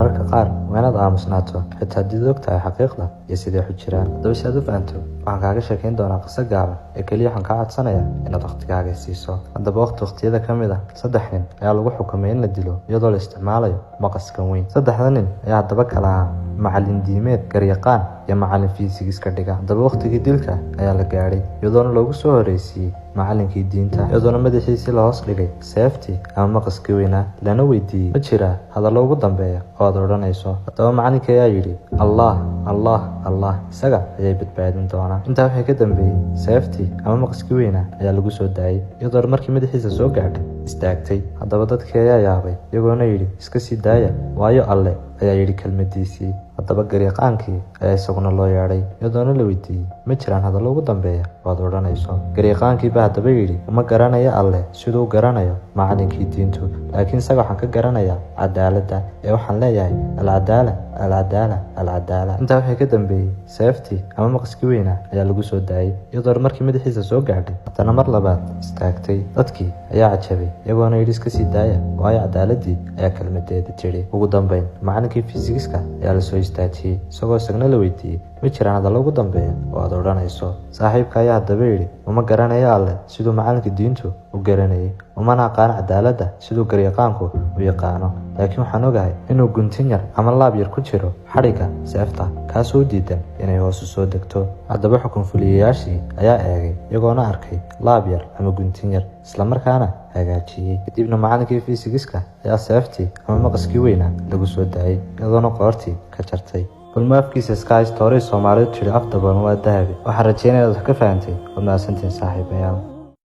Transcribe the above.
Mararka qaar waa inaad aamusnaato, xitaa haddiid og tahay xaqiiqda iyo siday xu jiraan. Haddaba, si aad u fahanto, waxaan kaaga sheekayn doonaa qiso gaaban ee keliya waxaan kaa codsanayaa inaad waqtigaaga siiso. Haddaba, waqti waqtiyada ka mid ah, saddex nin ayaa lagu xukumay in la dilo iyadoo la isticmaalayo maqaskan weyn. Saddexda nin ayaa haddaba kala ahaa macallin diimeed, garyaqaan iyo macallin fiisigiska dhiga. Haddaba, waqtigii dilka ayaa la gaadhay, iyadoona loogu soo horreysiiyey macallinkii diinta, iyadoona madaxiisii la hoos dhigay seeftii ama maqaskii weynaa, lana weydiiyey: "Ma jiraa hadallo ugu dambeeya oo aad odhanayso?" Haddaba, macallinkii ayaa yidhi: "Allah, Allah, Allah, isaga ayay badbaadin doonaa." Intaa wixii ka dambeeyey, seeftii ama maqaskii weynaa ayaa lagu soo daayey, iyadoona markii madaxiisa soo gaadhay istaagtay. Haddaba, dadkii ayaa yaabay, iyagoona yidhi: "Iska sii daaya, waayo Alle ayaa yidhi kelmadiisii." Haddaba, garyaqaankii ayaa isaguna loo yeedhay, iyadoona la weydiiyey: "Ma jiraan hadallo ugu dambeeya oo aad odhanayso?" Garyaqaankii baa haddaba yidhi: "Uma garanayo Alle siduu u garanayo macallinkii diintu, laakiin isaga waxaan ka garanayaa cadaaladda, ee waxaan leeyahay: alcadaala, alcadaala, alcadaala." Intaa wixii ka dambeeyey, seeftii ama maqaskii weynaa ayaa lagu soo daayey, iyadoona markii madaxiisa soo gaadhay haddana mar labaad istaagtay. Dadkii ayaa cajabay, iyagoona yidhi: "Iska sii daaya, waayo cadaaladii ayaa kelmadeeda tidhi." Ugu dambeyn, macallinkii fiisigiska ayaa lasoo istaajiyey, isagoo isagna la weydiiyey: "Ma jiraan hadallo ugu dambeeya oo aad odhanayso?" Saaxiibka ayaa haddaba yidhi: "Uma garanayo Alle siduu macallinka diintu u garanayay, umana aqaano cadaaladda siduu garyaqaanku u yaqaano, laakiin waxaan ogahay inuu guntin yar ama laab yar ku jiro xadhigga seefta, kaasoo u diidan inay hoosu soo degto." Haddaba, xukun fuliyayaashii ayaa eegay, iyagoona arkay laab yar ama guntin yar, islamarkaana hagaajiyey. Kadibna macallinkii fiisigiska ayaa seeftii ama maqaskii weynaa lagu soo daayey, iyadoona qoortii ka jartay. Kulmo afkiisa iska haysta. Horey Soomaalidu tiri: "Af daboolna waa dahabi." Waxaan rajeynaya inaad wax ka fahantay. Waad mahadsantihiin, saaxiibayaal.